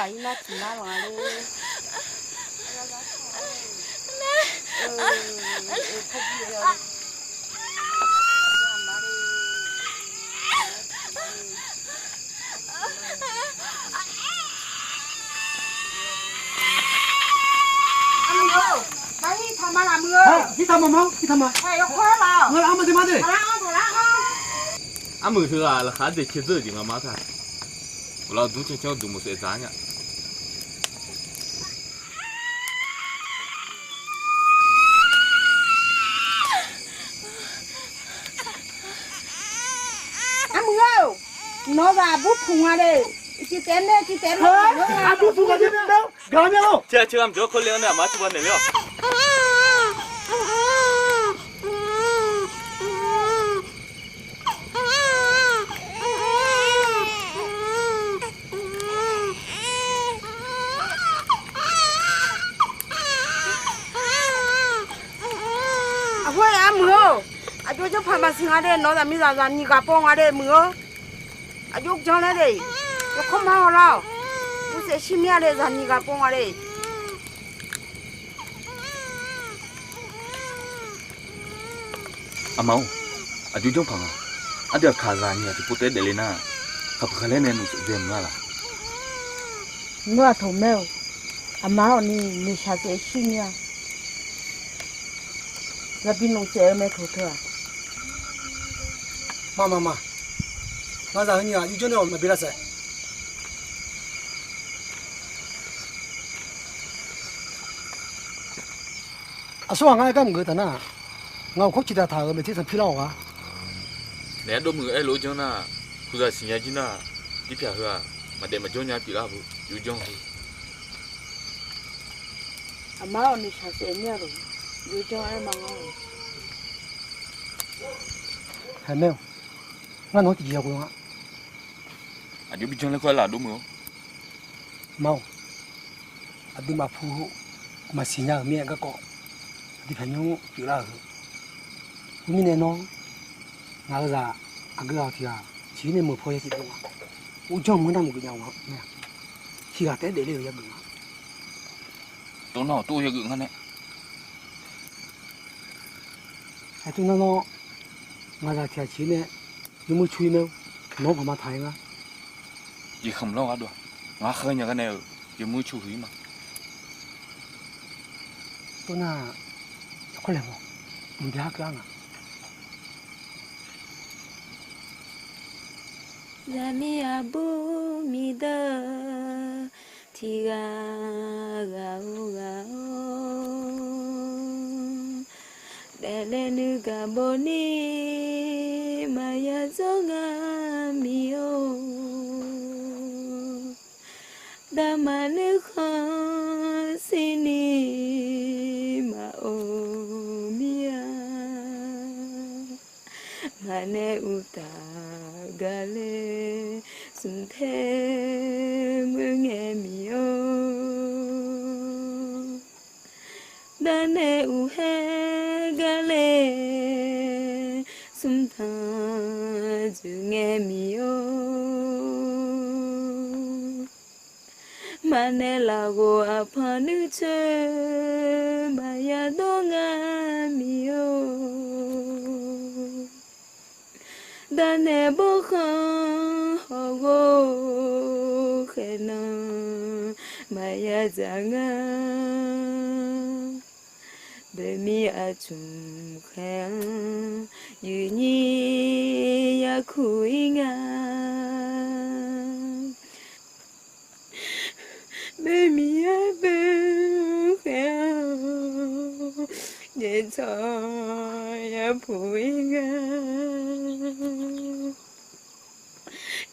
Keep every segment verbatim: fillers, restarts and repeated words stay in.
Aqyuif nar tiq nar lanq-a le. Armuiq-or, nar hirtaq ma laf muiq-or. Hirtaq ma ma, hirtaq ma. Armuiq teughaq laqkhaq-anr daeq cae dzeur-eu jeq nga ma taq. Ghoflar dur cancan duq mawq saef dzaq nya. Armuiq-or, nawq-eu zaq burpuq nga le. Uqcif taef-aer nae uqcif taef-aer lar-eu. Tiq ghaq tiq ghaq maqjawr kawrle-anr nae aqma tiqbav naeq ler-awq. Aqghoer armuiq-or, aqjox janrpaq maqsiq nga de, nawq-eu zaqmiqzaq zaq nyiq ghaq pov nga de muiq-or. Aqjox janr laer de, yawkawr ma-awr lar-awq. Bursaef shir mir-a de, zaq nyiq ghaq pov nga de. Aqma-or, aqjox janrpaq nga. Aqdui aqkaq zaq nyiq ghaq tiqpov taef-aer daefle nar, khaqpuq khaqlaer nae noeqtsaev dzae mq nga laq. Nawr aqtaq maer-euq, aqma-awq ni noeqshaq saef shir mir-a. Zaqbi noeqtsaev-eu mae taq teu-aq. Ma ma ma. Ngaq zaq heu nyiq ghaq aqjox janr nae-awq maqbi lavsaef. Aqsur ghaq ngar aer gar maqgeuf taf nar, ngaq-euq kawr ciq taq taq-euq maeqtser sanqpir lar-awq gha. Naeq-aer dov muiq-eu aer lof-aer janr nar, puqzaq siqnya jir nar, dirpyaq heu-aq, maqdaef maqjawr nya pyeuflar-eu yawjanr heu. Aqma-awq noeqshaq saef mir-a lor, yawjanr aer ma ngar-awq. Haeq mae-awq, ngar nawq-anr tiqjeq yaghoe nga. Aqjox bi janr laer kawr-aer laf dov muiq-awr. Ma-awq, aqduimaf pu maqsiq nya-euq mir-aer garkawv, aqdui pyaq nymr pyeuflar-euq heu. Khoermirnae nawr, ngaq-eu zaq aqgeu ghaq tiq ghaq ciq-ir nae meuq paw ya ciq dov nga. Urjanr maqngeur nar maqgeuf nya-eu nga mae-a. Tiq ghaq taef-aer daefle-euq yageuf nga. Tov nar-awq, tov yageuf ngar nae. Aer tov nar nawr, ngaq zaq tiq ghaq ciq-ir nae yawmuiq cu-ir mae-awr, nawq-anr paq ma taq-aer ngar. Jeqkhanq lawr gharduq-aq, ngaq khaer nya gar nae-euq yawmuiq cu huiq-ir ma. Tov nar, yawkawr laeq mawf, mqbya har keuv-ar nga. Zaqmiq aqbur miqdeuq tiq ghaq ghaq-eu ghaq-awr, daefle nuigaq bov ni maqya dzawr ngar miq-or. Daqmaq nuikhanr sirni maqof mir-a. Maqnaeq uqtaf gaqler smq tae meur ngae miq-or. Daqnaeq uqhaer gaqler smq tanq dzoeq ngae miq-or. Maqnaeq lafghof aqpanq nuircoer maqya dawr ngar miq-or. Daqnaeq bawrkhanq hawghof khaeqnan maqya dzaq ngar. Boeqmir aqcmq khaeq-anr yuifnyir yarkuq-ir nga. Boeqmir arboe khaeq-anr jaeqcawq yarpuq-ir nga.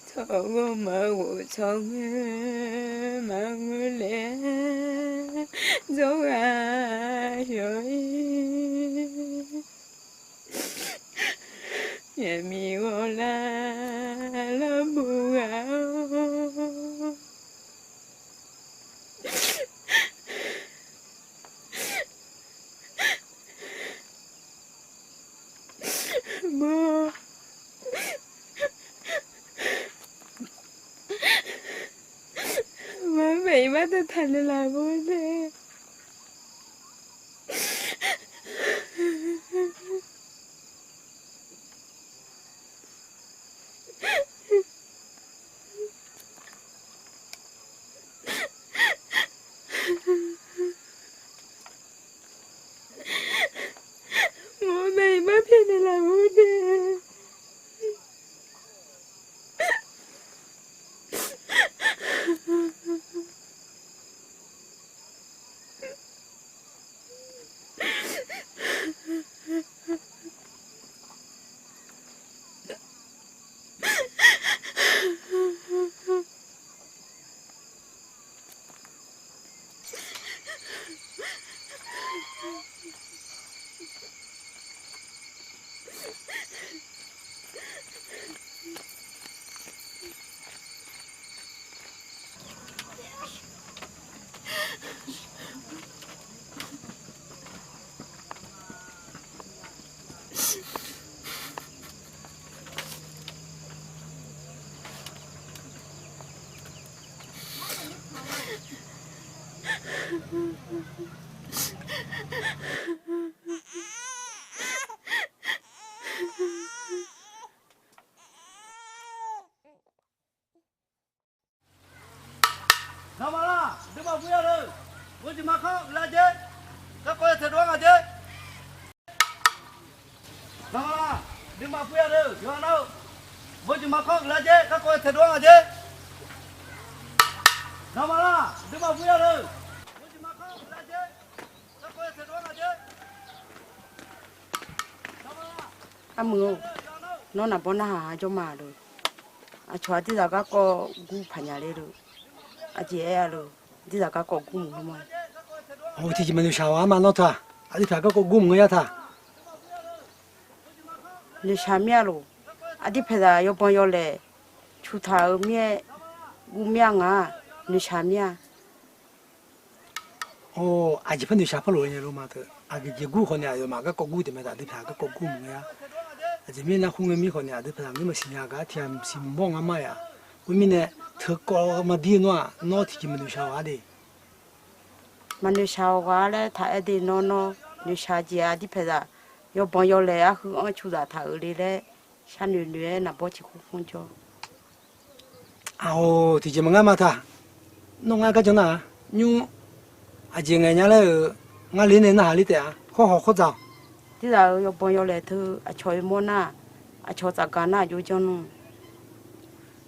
Tsawrghanr maqghof tsawrngoer maqngeur laer dzawrghaq yaw-ir. Myaqmiq ghawqlar lawrbuq ghaq-awr, mawr, mawr Naeqlaf mawr nae. Mawr nae iqbax pyaeqnaeq laf mawr nae. Nawmaf la, nuima bur ya deuq, bawjeq ma kanr uiqlar jer, garkawv ya taeqdov-ar nga jer. Nawmaf la, nuima bur ya deuq yawqha nar-eu, bawjeq ma kanr uiqlar jer, garkawv ya taeqdov-ar nga jer. Nawmaf la, nuima bur ya deuq, bawjeq ma kanr uiqlar jer, garkawv ya taeqdov-ar nga jer. Armuiq-or, nawr naqbawr narhaq-a jawr ma lor. Aqcawq aqdirzaq garkawv gur paq nya le lor. Aqjeq aer-a lor, aqdirzaq garkawv gur mq-eu ma. Tiqjeq maqnoeqshaq-awq arma nawr taq, aqdui pyaeq garkawv gur mq-eu yar taq. Noeqshaq mir-a lor. Aqdui pyaeqzaq yawbanq yawlaeq cuqtaq-euq mir-aer guv mir-a ngaq-aq, noeqshaq mir-a. Or, aqjeq par noeqshaq par lof-aer nya lor ma teu. Aqgeujeq gur khawf nae aqyawfmaf garkawv gur taef mae, aqdui pyaeq garkawv gur mq-eu yar. Aqjeq mirnae nar khoerngae mir khawf nae aqdui pyaeq ngeur maqsiq nya gar tiq ghaq maqsiq mawr ngar ma-aq. Khoermirnae, teu kawv maqdir-eu nawr-aq, nawr tiqjeq maqnoeqshaq-awq arde. Maqnoeqshaq-awq ghaq laer taq aer de nawr nawr, noeqshaq jeq aqdui pyaeqzaq yawbanq yawlaeq arhu-anr cuqzaq taq-euq le laer, sharnoeq noeq-aer naqbawr ciq khur khur jawr. Aq-or, tiqjeq maqngar ma taq. Nawr ngar gar jan nar-aq, nymr aqjeq ngaeq nya laer-euq, ngar ler nae narhaq ler taef-a. Khawr hawq khawr dzaq-awq. Tiqzaq-euq yawbanq yawlaeq teu aqcawq oe mawr nar, aqcawq tsafgaq nar aqjox janr nmr.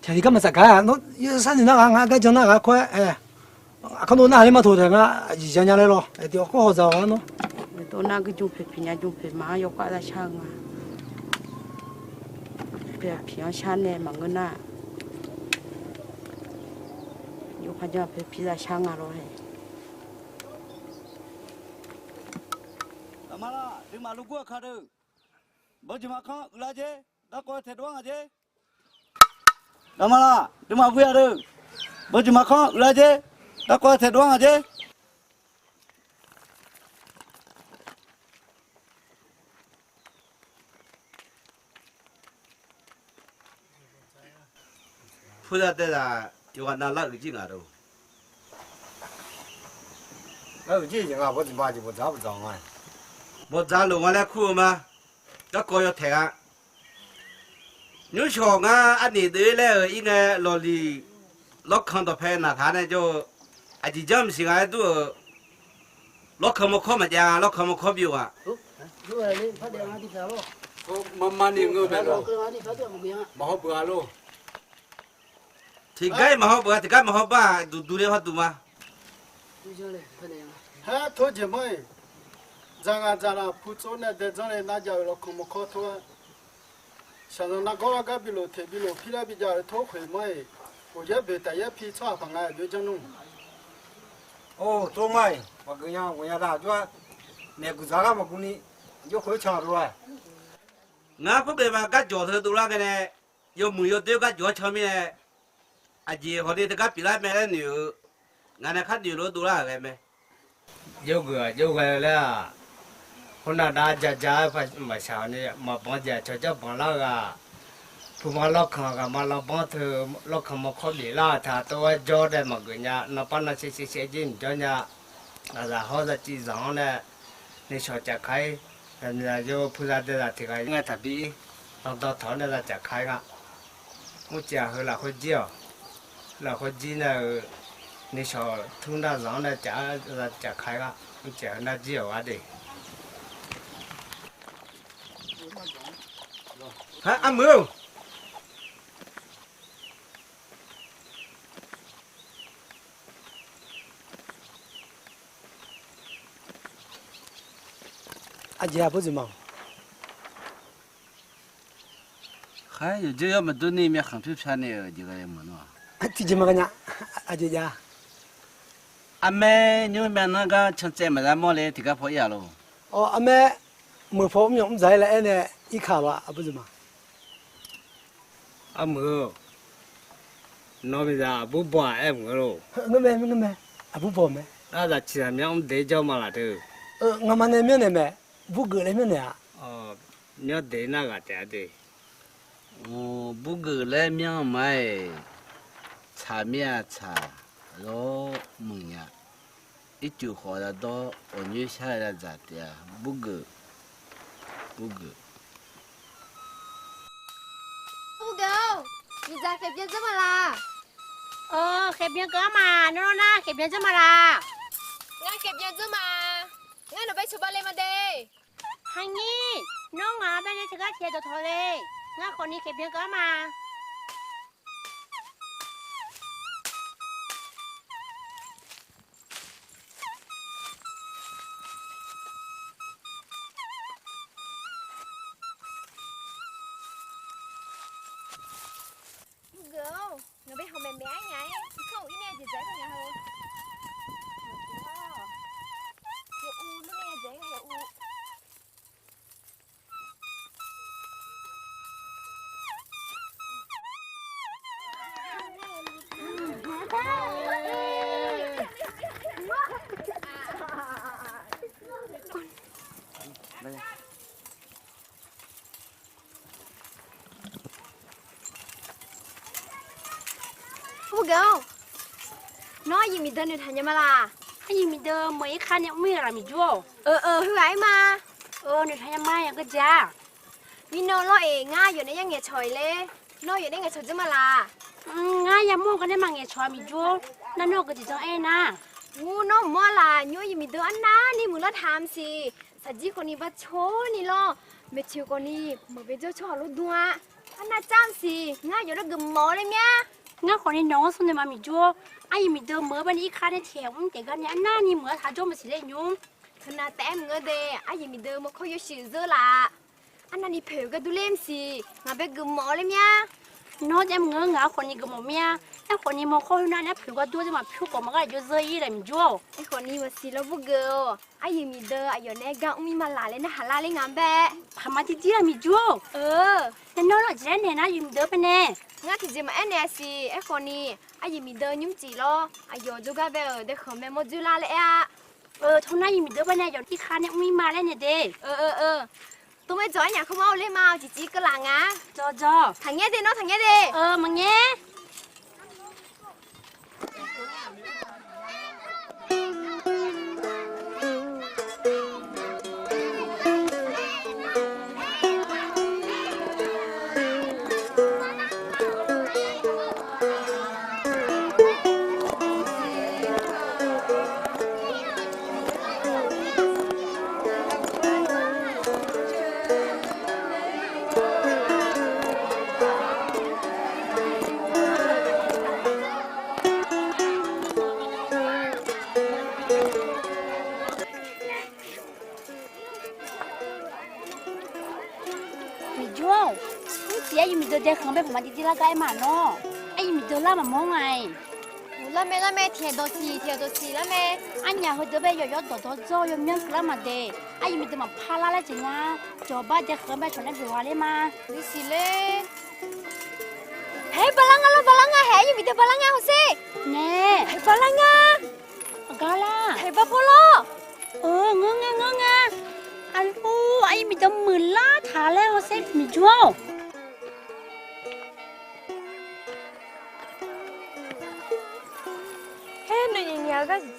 Tiqghaq tiqgar maqtsafgaq-a. Nawr sharnoeq nar ghaq, ngar gar jan nar ghaq kawr-aer, aqkar nawr narhaq ler ma taq taef ngar aqjeq jan nya laer lawr. Aqjeq khawr hawq dzaq-awq ngar nawr. Tov nar guijm poeq piq nya jm poeq maqanr yawkhav dar shar-eu nga. Poeq piq-anr shar nae maqngeur nar, yawkhav jan poeq piq zaq shar nga lawr-ae. Aqma la, duimaf lurgur aqkaq deuq, bawjeq ma kanr uiqlar jer, garkawv taeqdov-ar nga jer. Aqma la, duimaf bur ya deuq, bawjeq ma kanr uiqlar jer, garkawv taeqdov-ar nga jer. Purda taev zaq yawqghaq nav lar-euq jir ngaq deuq. Lar-euq jir jeq nga bawqdzaq jeq bawqdzaq bawqdzaq nga. Bawqdzaq loq nga laer kur-eu ma. Garkawv yawtaeq-a. Nymrshawq ngar arniq deuv laer-euq ir ngae lawqliq lawrkan dawqpae naqtaq nae jawr-eu, aqjeq janr maqsiq nga laer dur-euq. Lawrkan mawrkawr maqjav nga, lawrkan mawrkawr byov-aq. Maqhaw beuq-a lor. Tiqgar-iq maqhaw beuq-a, tiqgar maqhaw bar-aq, duqduq le hawduq ma. Haer tov jeq manr-iq, dzaq ngaq dzaqlaq putsov nae dae dzanr le nar jav-euq lawrkan mawrkawr tov-aer, shaqzanq nargawr lar gar bilof teq bilof pir lar bijav-euq tov khoeq manr-iq, uqyaer boeq taf yaer pi tsawrhaq paq nga aqjox janr nmr. Or, tsov ma-iq maqgeuf nya, ghawqnya da aqjox-aer, naeq guiqdzaq lar maqguv ni, aqjox khoer can-aq lor-aer. Ngar khoergeuf ma garjawq teu dovlar ngae nae, yawmuiq yawdoer garjawq-anr can mirnae, aqjeq hawq ni teugar pyeuflar mae laer noeq-eu, ngaq nae kharnoeq lof-aer dovlar-euq ghae mae. Jawrgeuf-aq jawrghae laer-aq, khoernav dav jaja-aer maqshaq ni maqbanq jeq cawqjar banq lar-eu-aq, Puqma lawrkanq ghaqma lanbanr teu lawrkanq mawrkawr bif lar-euq taq tov-aer jawr dae maqgeuf nya. Nanpar nan shaev shaev shaev jir mqjawr nya. Aqzaq hawr zaqciv zanq-anr nae nuishawq cafka-ir. Zaqmiqzaq yawpuq zadae zaq tiq ghaq ngae taqbi-ir. Dandan tawq-anr nae za cafka-ir nga. Mrcaev heu lafkhoer jir-awq. Lafkhoer jir nae-eu nuishawq tur nar zanq-anr nae caf-aer za cafka-ir nga. Mrcaev heu nar jir-awq gharde. Armuiq-or, aqjeq aqbur dzoeq ma-awq. Khaer yawqjawr yawr maqdur ni myavkhanq pyur pyar ni-euq jeq ghae meuq nar-aq, tiqjeq maqghae nya. Aqjeq jav-a. Armaer nymr myavnar gar cancaev maqza mawr le tiqgar paw ir-aq lor. Awq, armaer meuq paw mr yamq mr dzaq-ir laer aer nae irkaq-awq aqbur dzoeq ma. Armuiq-or, nawr miqzaq aqbur baw-aq aer mq-eu lor. Ngeur mae, ngeur mae. Aqbur baw mae. Arzaq ciqzaq myanr mr de jawr ma laf deuq. Ngamaf nae myanrnaeq mae. Burgeuf laer myanrnaeq-aq. Myanr de nar ghaq taef-a de. Burgeuf laer myanr ma-aer, tsaq mir-a tsaq, lawr muiq nya. Ircuf khawf lavdawr, ghawqnyoer shar-eu lavdzaq taef-a. Burgeuf, burgeuf. Burgeuf-or, miqdzaq khaeqbyan dzeur ma laq? Khaeqbyan keuv-ar ma. Nawr nar khaeqbyan dzeur ma laq? Ngar khaeqbyan dzeur ma. Ngar nawq bae cawba le ma de. Haqnyir, nawr ngaq-anr bae nae teugar tiq aer dawqtawq le. Ngar khawfni khaeqbyan keuv-ar ma. Burgeuf-or, ngaq bae hawq maeqmaeq-aer nya-aer, irkanr uq ir nae jeq dzaq-aer ghae nya heu. Yawuv lur nae dzaq-aer ghae yawuv. Burgeuf-or, nawr aqyuif miqdeuv noeqtaq nya ma laq? Aqyuif miqdeuv meuq-ir kar nae mr-ir-aq laq Miqjur-or. Heu ghaq-ir ma. Noeqtaq nya ma, yageur ja. Mirnan lawr-eq, ngar yawf nae yar ngaeqcawq-iq ler. Nawr yawf nae ngaeqcawq dzeur ma laq? Ngar yamawr-eu gar nae maqngaeqcawq-a Miqjur-or. Nar nawr-eu geujeq jan aer nar. Ur, nawr mq-ar laq. Nymr aqyuif miqdeuv arnavni muiqlar taq-a maqsiq. Saqjir khawfni bar cawrni lawr. Maeqtsoeq khawfni maqbae jawr tsawrhaq lof dm-a. Arnav car maqsiq. Ngar yawf nar geufmawf-awr ler mya. Ngar khawfni nawq-anr smr naeq ma Miqjur-or. Aqyuif miqdeuv meuq-eu baenae irkar nae tiq haq mr taef gar nae arnavni muiqlar taq jawr maqsiq ler nymr. Teunav taef-aer maqngeur de. Aqyuif miqdeuv mawrkawr yawshuif zeur laf. Arnavni poeq-eu gar dur ler maqsiq. Ngaq bae geufmawf-awr ler mya. Nawr jav maqngeur, ngaq-anr khawfni geufmawf mya. Aerkhawfni mawrkawr khoernav nae poeq gar dur-awr jawrmaf pyur khawf maqgar jawr zeur-ir laf Miqjur-or. Aerkhawfni maqsiq lawr Burgeuf-or. Aqyuif miqdeuv aqyawf nae gar mr-ir ma laq laer narhaq lar ler nga bae. Paq ma dirdir-a Miqjur-or. Nae nawr lafjeq laer naeq nar aqyuif miqdeuv baenae. Ngar tiqjeq maqaer naeq-a siq. Aerkhawfni aqyuif miqdeuv nymr cif lawr. Aqyawf jawrgar bae-euq daeqkhanq mae mawr dzoerlar laer aer-a. Tawr nar aqyuif miqdeuv baenae aqyawf irkar nae mr-ir ma laer naeq de. Tov mae dzawq-aer nyaf kar ma-awr ler ma. Ciqciv keuvlaf nga. Dzawq dzawq. Taqngaer de nawr taqngaer de. Maqngaer. Miqjawr-or, mrcif aqyuif miqdeuq daeqkhanq bae paqma dirdir lar gar aer ma nawr. Aqyuif miqdeuq lar maqmawr nga-iq. Lar mae lar mae, tiqghaq dawqsiq tiqghaq dawqsiq lar mae. Arnyaf heudeuq bae yawqyawr dawqdawr dzawr yawmyanr keuvlar maqdeq. Aqyuif miqdeuq maqpar lar laer jeq nga. Jawqbar daeqkhanq-anr bae cawq nae byawq gha ler ma. Nuisiq ler. Haeq, bala nga lawr, bala nga, haeq, aqyuif miqdeuq bala nga hawsher. Nae, haeq, bala nga. Gar lar. Haeq, bar paw lawr. Ngeur nga, ngeur nga. Aqlur, aqyuif miqdeuq muiqlar taq laer hawsher Miqjawr-or.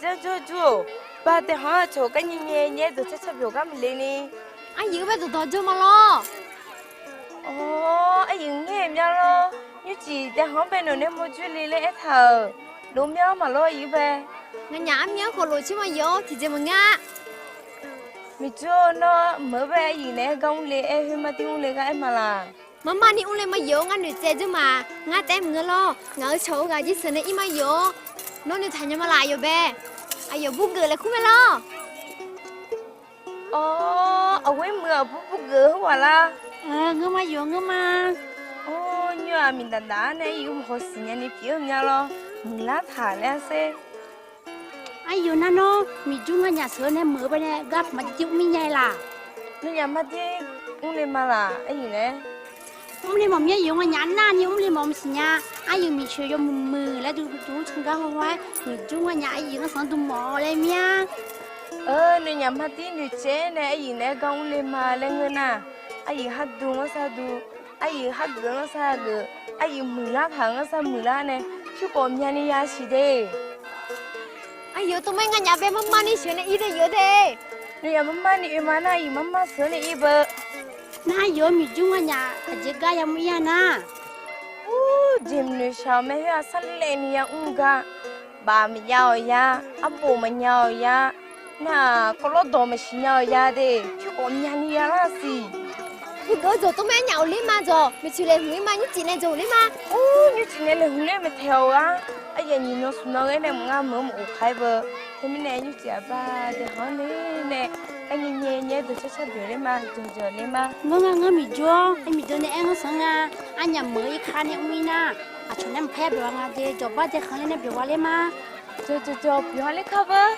Janr jur jur-or, ba dae khanq-anr aqcawq gar nyae nyae nyae dawqcar car byawq gar maqle ni. Aryuif-eu bae dawqdawq jawr ma lawr. Awr, aryuif ngaer-eu mya lawr. Nymrcif dae khanq-anr bae nawq nae mawrjur le laer aertaq-euq. Lof mya-anr maqlawr aryuif bae. Nganyaf armir-anr khawf lof tser ma yawf-awr tiqjeq maqngeur-a. Miqjur-or, nawr meuq-eu bae aryuif naeq-aer gar mrle aer khoer mar dir mrle gar aer ma laq. Marmar ni mrle ma yawf-awr ngar noeqtsaev dzeur ma. Ngar taef-aer maqngeur lawr. Ngaq-euq cawq-eu ghaq jir sheuq nae ir ma yawf-awr. Nawr noeqtaq nya ma laq aqyawf bae. Aqyawf burgeuf laeqkur mae lawr. Awr, aqghoer muiq-eu aqbur burgeuf-eu heughaq lar. Ngeur ma yawf ngeur ma. Awr, nymr-aq miqdaq daq-ar nae ir-eu maqhaw siqnya ni pyeuf-eu mya lawr. Muiqlar taq laer-a sher. Aryuif nar nawr miqjur nganyaf sheuq-eu nae meuq-eu bae nae gar maqjir mr mir nya-i laq. Nawnyaf mar dir mrle ma laq aryuif nae. Mrle mawf mir aryuif nganyaf nar ni mrle mawf maqsiq nya. Aryuif miqcoeq yawmuiq muiq laer duq duq-ur can gar haw haw-aer miqjur nganyaf aryuif ngar sanq-anr duq mawf laer mir-a. Nawnyaf mar dir noeqtsaev nae aryuif naeq-aer gar mrle ma laer ngeur nar, aryuif khar duq-anr sar duq, aryuif khar geuf-anr sar geuf, aryuif muiqlar taq-anr sar muiqlar nae, pyur khawf myani yasiq de. Aryuif tov mar-aer nganyaf bae marmar ni sheuq nae ir de yawf de. Nawnyaf marmar ni oe ma nar aryuif marmar sheuq nae ir beu. Nar aryuif-anr miqjur nganyaf aqjeq gar yamr ir-a nar. Ur, jeq maqnoeq shaq-awq mae khoer-aq sarlaev ni yamr gar. Baf maqjav-awq ya, arbof maqnya-awq ya, nar-aq kawvlawr dawq maqsiq nya-awq ya de, pyur khawf myani ya lar siq. Heugeuf-eu dzawq tov mar-aer nyaf-awq ler ma dzawq, maeqtsoeq laeqhmq ir ma nymrcif nae dzawq ler ma. Ur, nymrcif nae laeqhmq ler maeqtaeq-awq gar. Aryaf nyiq nan smq nan ghae nae maqnga meuq-anr maqghof kar-aer beu. Teumirnae nymrcif aqba dae khanq-anr ler nae, gar nyae nyae nyae dawqcar car byawq ler ma, jawqjawq ler ma. Ngeur nga ngeur miqjur-awr, aer miqdeuv nae aer-anr sanq nga. Arnyaf meuq-eu irkar nae mr ir nar, aqcawq nae maqpar yar byawq-a nga jeq, jawqbar dae khanq-anr ler nae byawq-a ler ma. Jawqjawq jawq byawq-a ler kar beu.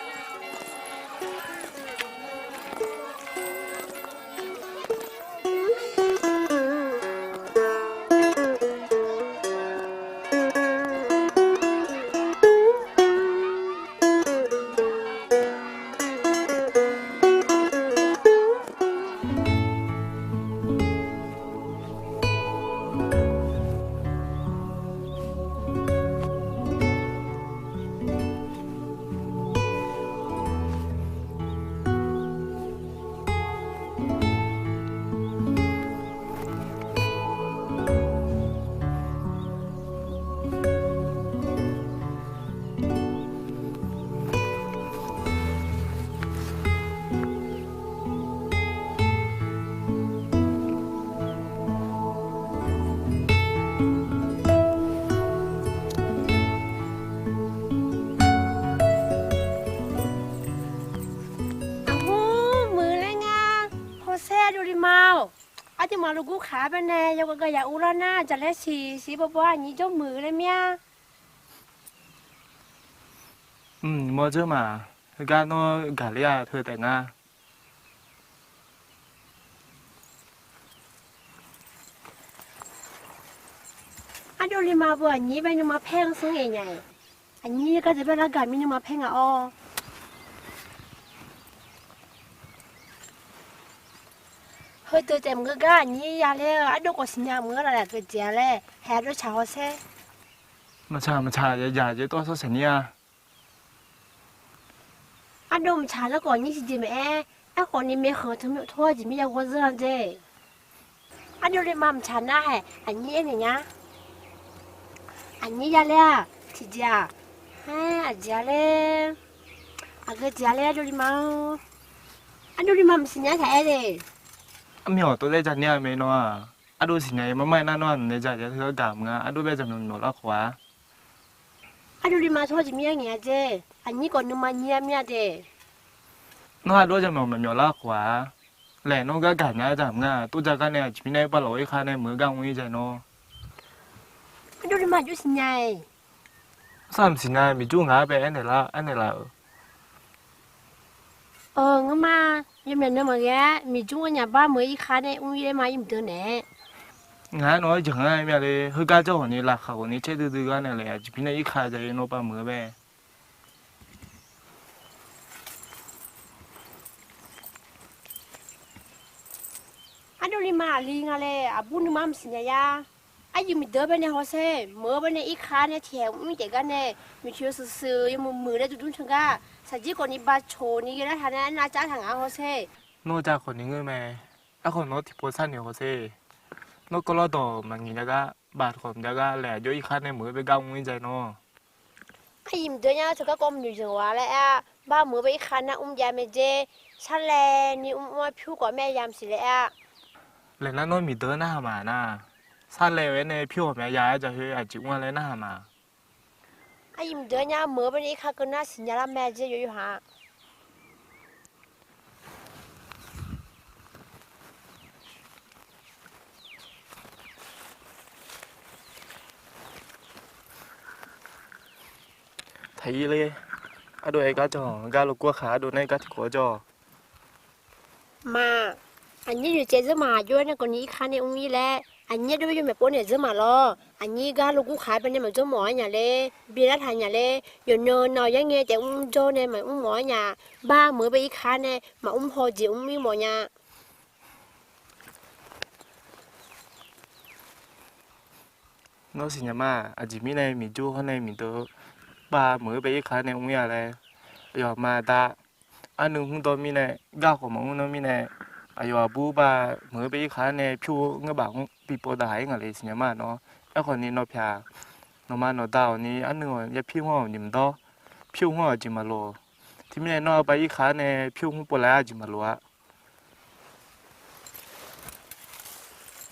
Aqhmr muiq laer nga. Hawsher ardovle ma-awq. Ardovle ma lof gur khaq-aer bae nae yawgav gav yaf uvlar nar jaqlaer siq siq bawbaw aqnyir jawr muiq laer mir-a. Mq, mawr dzeur ma. Heugar nawr gaqler-a teu taef nga. Ardovle ma beu aqnyir bae nuima paer-anr sanr ngaeq nya-iq. Aqnyir gar deuq bae lar gaq mir nuima paer nga-awr. Heudeuq taef mq-eu gar aqnyir ya laer-eu ardov khawf siqnya mq-eu laf laf geujeq-a laer haeq ardov tsaq hawsher. Maqtsaq maqtsaq, yajaq jeq tawr sawr saeq nir-a. Ardov maqtsaq nar khawf nyir tiqjeq maeq-aer, aerkhawf ni maeqkhanq teu tawr-eu jeq mir ya ghawr zeur-a jeq. Ardovle ma maqtsaq nar haeq aqnyir aer naeq nya. Aqnyir ya laer-aq tiqjeq-aq, aer aqjeq-a laer, aqgeu jeq-a laer ardovle ma-anr. Ardovle ma maqsiq nya taq aer le. Armyawq tov laer ja nir-a mae nawr-aq. Ardov siqnya-iq marmar-aer nar nawr-aq naeq ja ja teu-aer gaq mq-a, ardov bae jaqmyawf myawf lar khawf-a. Ardovle ma tawr jeq mir-aer ngaeq-a jeq, aqnyir khawf nuima nyir-a mir-a de. Nawr ardov jaqmyawf myawf lar khawf-a. Laeq nawr gar gaq nya-aer ja mq-a, tov ja gar nae aqjeq mirnae bav lawq-ir khar nae meuq-eu gar mr-ir ja nawr. Ardovle ma jov siqnya-iq. Sar mq siqnya, miqjur ngaq-anr bae aernaeq lar, aernaeq laf-euq. Ngeurma, yawmyaq nan maqghae-aer miqjur nganyaf bar meuq-ir khar nae mr-ir laer ma ir mqdeuq naeq-aer. Ngaq-aer nawq-aer jeq ngar mir-a le, heugar jawr ghawqni laqkhaq ghawqni caerdui dui gar nae laeq aqjeq mirnae ir khar ja-ir nawr bav meuq-eu bae. Ardovle ma aqli nga laer aqbur nuima maqsiq nya ya. Aryiq miqdeuq-anr baenae hawsher, meuq-eu baenae irkar nae tiqhaeq mr taef gar nae, miqcoeq shuif shuif yawmuiq muiq laer durdmr can gar, shaqjir khawfni baqcoq ni ghae nar taq nae arnav cav taq ngaq-anr hawsher. Nawr ja khawfni ngeur mae. Aerkhawf nawr tiqpov sharnoeq hawsher. Nawr kawvlawr dawq maqngiq jav gar, baf khawf maqjav gar laeq, aqjox irkar nae meuq-eu bae gar mr-ir ja nawr. Aryiq miqdeuq nya teu garkawv maqnoeq zanq ghaq laer aer-a. Bar meuq-eu bae irkar nar mr jav mae jer. Sarlaev ni mr mr-aer pyur khawf mae yamq siq laer aer-a. Laeq nar nawr miqdeuq narhaq ma nar, sarlaev-eu aer nae pyur ghawqmya ya-aer jaqkhoer aqjeq mr-a laer narhaq ma. Aryiq miqdeuq nya meuq-eu baenae irkar keuv nar siqnya lar mae jer yawqyawq haq. Taqir ler, ardov-aer gar jawr-awq, gar logur khaq ardov nae gar tiqkawv jawr-awq. Ma, aqnyir yawqtsaev zeur ma, aqjox-aer nae khawfni irkar nae mr-ir laer, aqnyir ardov yawmaeq pov naeq zeur ma lawr. Aqnyir gar logur khaq baenae maqjawr mawf-ar nya ler, bi lar taq nya ler, yawqnan nav-awq yaer ngae taef mr jawr nae maqmr mawf-ar nya. Bar meuq-eu bae irkar nae maqmr haw jeq mr-ir mawf nya. Nawr siqnya ma, aqjeq mirnae miqjur hawr nae miqdeuq bar meuq-eu bae irkar nae mr-ir-a laer, aqyawf ma da. Arnuiv hmr dawr mirnae, gar khawf maqmr nar mirnae, aqyawf aqbur bar meuq-eu bae irkar nae pyur ngeur baf mr bi pov daq haq-ir ngaq le siqnya ma nawr. Aerkhawfni nawr pyaq, nawqma nawqda-awq ni arnuiv-awq yapir hmr-awq nymq dawr, pyur hmr-awq jeq maqloq. Teumirnae nawr-eu bae irkar nae pyur hmr pov laer-a jeq maqloq-a.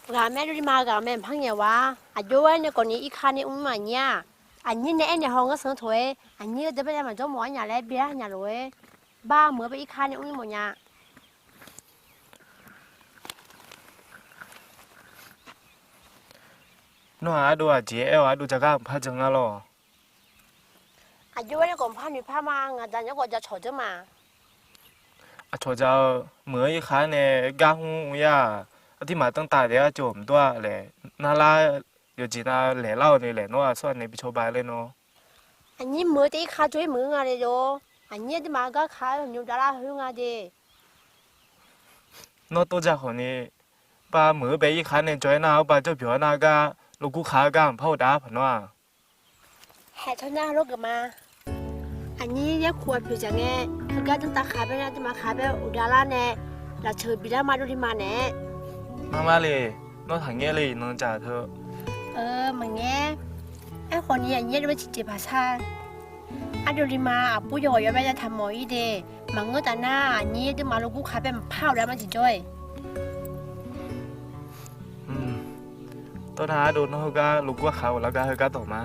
Ghaq mae, ardov li ma ghaq mae, mqpar ngaeq-a. Aqjox-aer nae khawfni irkar nae mr aqnyir-a. Aqnyir nae aernaeq haw ngar sanr taq-aer, aqnyir-eu deuq baenae maqjawr mawf-ar nya laer bi lar nya lof-aer, bar meuq-eu bae irkar nae mr mawf nya. Nawr-aq ardov aqjeq aer-awq, ardov ja gar mqpar jan ngar lawr. Aqjox-aer nae khawf mqpar noeqpar ma, ngaq da nymr khawf ja cawq dzeur ma. Aqcawq ja-eu meuq-eu irkar nae gar hmr mr-ir-a. Aqduimaf danrtav daef-aer jawr mqdawr-a laer, narlar yawqjeq nav laeq lar-awq ni laeq nawr-aq tsawrhaq nae bi cawba laer nawr. Aqnyir meuq-eu taef irkar jawr-ir meuq-eu nga le lor. Aqnyir aqduimaf gar kaq-aer nymr davlar khoer nga de. Nawr tov ja khawfni, bar meuq-eu bae irkar nae jawr-aer nar-awr bar jawr byawq-aer nar gar, logur khaq-eu gar mqpar uqdav-ar paq nawr-aq. Haeq tawr nar lawr geuf ma. Aqnyir yaerkuq aqpoeq dzaq ngae, heugar danrtav khaq bae nar aqduimaf khaq bae uqdav lar nae, lafceuq biflar ma, ardov li ma nae. Mar mar le, nawr taqngaer le, iqnan dzaq teu. Maqngaer. Aerkhawfni aqnyir ardov bae tiqjeq paq shar. Ardov li ma, aqbur yawghawq yawbae ya taq mawf-ir de. Maqngeur taf nar aqnyir aqduimaf logur khaq bae mqpar uqdav ma tiqjawr-iq. Tawr nar ardov nawr heugar logur khaq-awq lar gar heugar dawq ma.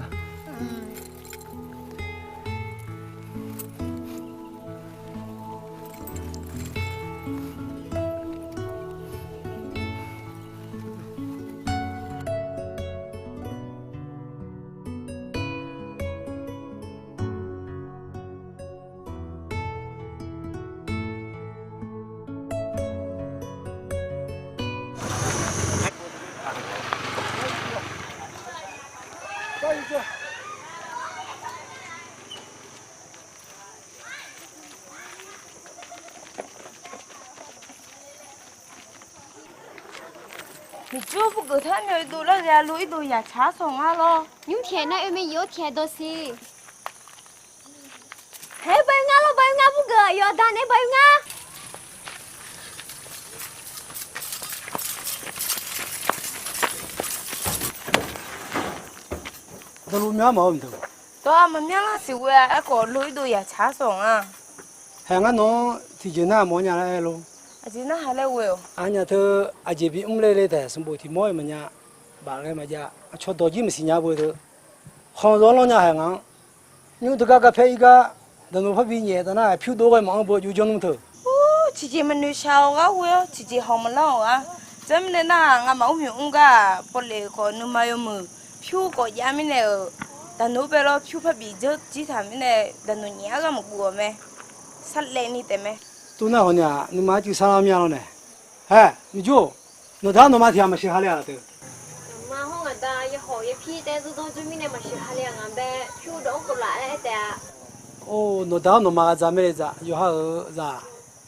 Miqjur burgeuf taq nae oedov lar ghae-a lor, irdov yaqtsaq-ar sawq ngar lor. Nymr tiq aer nar oe mae, yawr tiq aer dawq siq. Haer, bae ngar lor, bae ngar, burgeuf yawqda nae bae ngar. Dawqluf myanr mawf-eu mqdeuq. Dawq-aq maqmyanr lar siq ghoe-a, aerkhawf lor irdov yaqtsaq-ar sawq ngar. Haer, ngar nawq-anr tiqjeq narhaq mawf-ar nya laer aer lor. Aqjeq narhaq laer ghoe-awq. Aqnyaf teu aqjeq bimr ler le taef sanqbof tiq mawr-iq maqnya. Baf ghae maqjav, aqcawq dawq jir maqsiq nya beu teu. Khanq zawr lanr nya haer ngaq-anr. Nymr teugar garpaer ir gar, daqnoeq parbi nyaef taf nar-aq pyur dov ghae maqanr beu jov janr nmr teu. Tiqjeq maqnoeq shaq-awq gar ghoe-awr, tiqjeq hawq maqlanr-awq gar. Janr mirnae nar-aq, ngamaf mr myoq mr gar-aq, pawvlef khawf nuima yawmuiq pyur khawf jav mirnae-euq, daqnoeq bae lawr pyur parbi dzeur jir taq mirnae, daqnoeq nyaef-ar gar maqguv-awq mae. Sarlaevni taef mae. Tov nar hawq ni-aq, nuima arcuiv sarlar mya lawr nae. Haer, Miqjur, nawqda nawqma tiq ghaq maqsheuq ha le-aq teu. Nawqma hawr ngaq da yawhawq yapir taef-aer zurdanr jur mirnae maqsheuq ha le-aq, ngaq bae pyur dawv-anr kov laf-aer aer taef-a. Or, nawqda-awr nawqma ghaq dzaq mae le dzaq, yawqha-euq zaq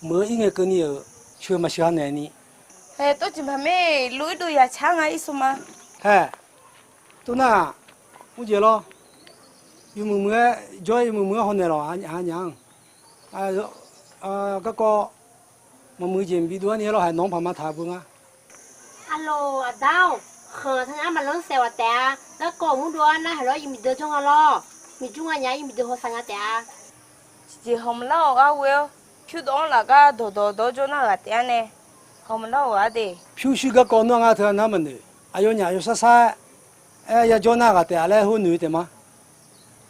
meuq-eu ir ngae keuvni-euq, sheuq maqsheuq ha naeqni. Haer, tov jeq maqmae, lor irdov yaqtsaq-ar nga irsov ma. Haer, Tov nar-aq, mrjeq lawr. Yawmuiq muiq-aer jawr-aer yawmuiq muiq-aer hawnaeq lawq, aqnyaf aqnyaf-anr. Garkawv maqmuiq jeq maqbi dov-ar ni-aer lawr, haiq nawq-anr paq ma taq beu nga. Aqloq aqda-or, khanq teu ngar maqlanr saef ghaq taef-a. Garkawv mur dov-ar nar haiq lawr yawmuiq deuq jawr nga lawr. Miqjur nganyaf-anr yawmuiq deuq hawsav nya taef-a. Tiqjeq hawq maqlar-awq gar ghoe-awr, pyurdawv-anr lafgar dawqdawq dawq jawr nar ghaq taef-a nae. Hawq maqlar-awq gar de. Pyurshuir garkawv nar ngar teu nar maqnoeq. Aqyawfnyaf yawsar sar-aer, aer ya jawr nar ghaq taef-a laer hawr noeq taef ma.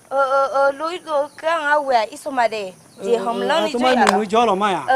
Eu eu eu, lor ir dov-eu keuv-anr ngar ghoe-aq irsawq ma de. Jeq hawq maqlanr ni jawr-a lawq ma-aq.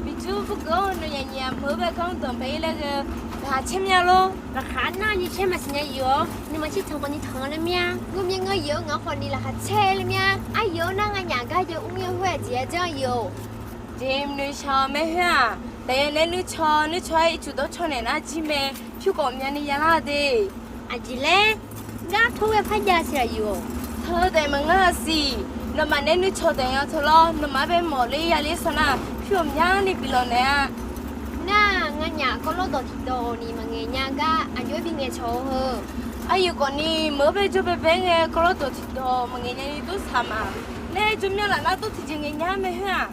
Miqjur burgeuf-awr, nawnyaf nyiq-aq meuq-eu bae gar mr danqbae-ir laer ghae-eu laqkhaq caer mya lor. Laqkhaq nar nyiq caer maqsiq nya yuf-awr, nuima shir tanq khawf ni tanq laer mya. Ngeurmyav ngeur yuf-eu ngaq khawf ni laqkhaq caer laer mya. Aryaf-awr nar nganyaf gar jawr mr-ir-eu khoer-aq jeq-aer janr yuf-awq. Jeq maqnoeq shaq-awq mae khoer-aq, daqyan nae nuircaw nuircaw-aer ircuf dawrcaw naeq nar jir mae. Pyur khawf myavni yalar de. Aqjeq laer, gar tor ghae par jav siq-aq yuf-awq. Teu daef maqngeur-a siq. Nawmaf nae nuircaw daef nya teu lawr, nawmaf-anr bae mawf ler ya ler sanr nar, pyur ghawqmyani bif lanq naeq-a. Nar nganyaf kawvlawr dawq tiqdawq ni maqngaeq nya gar aqjox-aer bingaeq cawq-eu heu. Aryaf khawf ni meuq-eu bae jawr baebae ngae kawvlawr dawq tiqdawq maqngaeq nyani dur saq ma. Nae jawr mya laf nar dur tiqjeq ngaeq nya mae khoer-aq.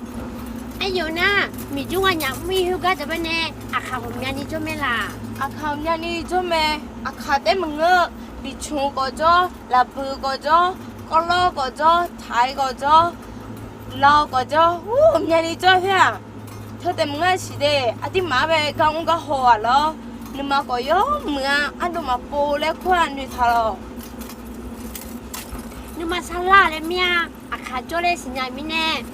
Aryaf nar, miqjur nganyaf mr-ir khoergar jawr bae nae, aqkaq ghawqmyani jawr mae laq. Aqkaq ghawqmyani jawr mae. Aqkaq taef maqngeur, biqcmq khawf jawr, lafbuiq khawf jawr, kawvlawr khawf jawr, taq-ir khawf jawr, lawq khawf jawr, ur ghawqmyani jawr khoer-aq. Teu taef maqngeur siq de. Aqdirmaf-anr bae gar mr gar haw-aq lawr. Nuima khawf yawmuiq-a, ardov maqpov laer kur-aq noeqtaq lawq. Nuima sarlar laer mir-a. Aqkaq jawr laer siqnya mirnae.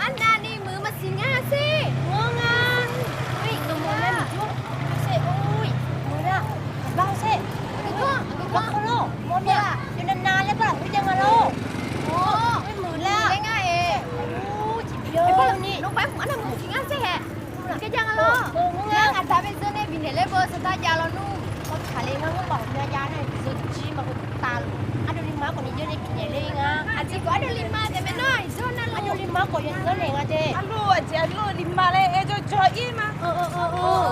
Arnavni muiq maqsiq ngar sher. Mawr nga. Ui, dawqmawr nar miqjur. Sher, ui, mawr nar. Aqbar sher. Aqgeu gawr, aqgeu gawr. Mawr mya. Yawqnan nav laer bar lafkhoer jav nga lor. Ui, muiq lar. Laer ngar-aer. Ui, tiqbyan ni. Nawqpav mq arnav muiq maqsiq ngar sher hae. Maqkeuv jav nga lor. Ngar ngaq da bae zeur nae bifnaeq laer beu saqdar jav lawnmr. Kawv taqle ngar ngeur baf mya jav nae zeur jir ma heu tavluf. Ardovlima khawf ni jawr nae bifnaeq ler nga. Aqjeq khawf ardovlima taef mae nar zeur nar lor. Ardovlima khawf yawzanr naeq nga de. Arlov aqjeq arlov lima laer aer jawr jawr-ir ma. Ur ur ur ur.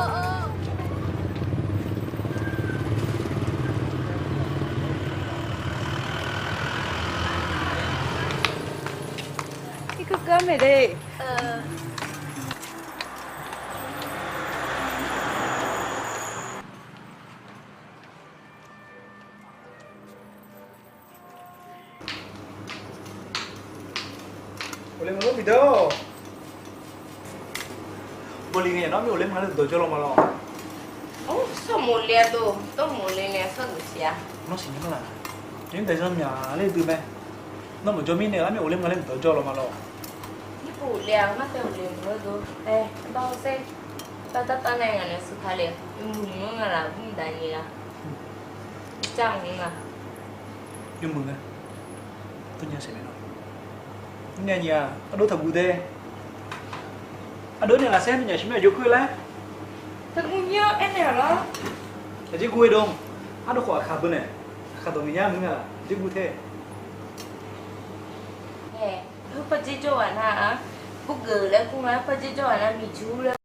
Armaeq de. Ghofle maqlor bidar-awq. Bawli ngae yaq nawr mir ghofle maqle dawq jawr law ma lawr. Or, sawr mawf le-a dov, dawr mawf le nae sawr deuq siq-a. Nawr siqnya laq. Nymr daefzanr myaq ler dui mae. Nawr maqjawr mirnae lar mir ghofle maqle dawq jawr law ma lawr. Nymr ghofle-a, ngar tae ghofle maqle dov. Aer, dawr sher. Tar tar tar nae ngaq nae suq ka le. Yawmuiq muiq-anr nga laf bur dav nyi-a. Car mq nga. Yawmuiq nga. Tawrnya saeq mae lawr. Mrnya nyiq-aq, ardov taqguv de. Ardov nae lafsaer nuinyaf shirmar jawr kur laer. Taqguv mir-awr aernaeq-awq lawr. Aqjeq guv-e dov. Ardov khawf aqkaq beu nae. Aqkaq dawq ngaeq nya mr nga laf. Aqjeq guv te. Aer, heu par dzer jawr ghaq nar-aq, bur geuf laer kur nga, par dzer jawr ghaq nar miqjur laer